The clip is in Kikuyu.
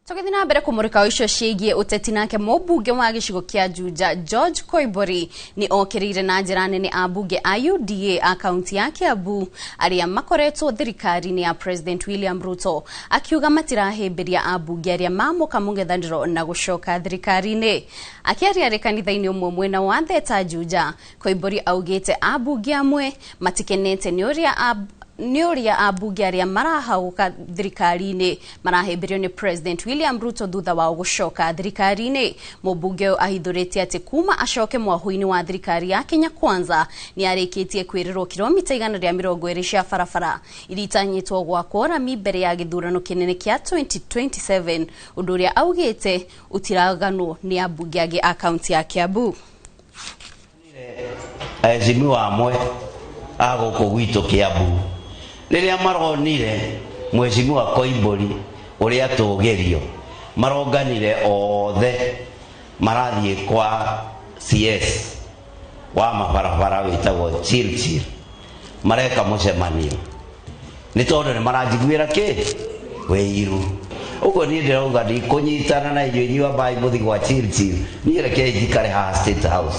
Tũgĩthiĩ na mbere kũmũrĩka icio ciĩgiĩ ũteti, nake mũmbunge wa gĩcigo kĩa Juja George Koimburi nĩ okĩrĩire na njĩra nene ambunge a UDA a kaunti ya Kiambu arĩa makoretwo thirikari-inĩ ya President William Ruto, akiuga matirahĩmbĩria ambunge arĩa mamũka mũng'ethanĩro na gũcoka thirikari-inĩ. Akĩaria arĩ kanitha-inĩ ũmwe mwena wa Theta Juja, Koimburi augĩte ambunge amwe matikenete nĩ ũrĩa ambunge arĩa marahagũka thirikari-inĩ marahĩmbĩrio nĩ President William Ruto thutha wao gũcoka thirikari-inĩ. Mũmbunge ũyũ ahithũrĩtie atĩ kuma acoke mwahũ-inĩ wa thirikari ya Kenya Kwanza nĩ arĩkĩtie kwĩrĩrwo kilomita 120 cia barabara iria itanyĩtwo gwakwo rami mbere ya gĩthurano kĩnene kĩa 2027, ũndũ ũrĩa augĩte ũtiraganwo nĩ ambunge angĩ a kaunti ya Kiambu. Aheshimiwa amwe a gũkũ gwitũ Kiambu, rĩrĩa maronire Mheshimiwa Koimbũri ũrĩa tũgĩrio, maronganire othe marathiĩ kwa CS wa mabarabara wĩtagwo Chirchir, mareka mũcemanio nĩ tondũ nĩ maranjiguĩra kĩ wĩiru. Ũguo niĩ ndĩrauga ndikũnyitana na inyuĩ, inyuĩ ambai mũthiĩ gwa Chirchir, niĩ rekei njikare haha State House.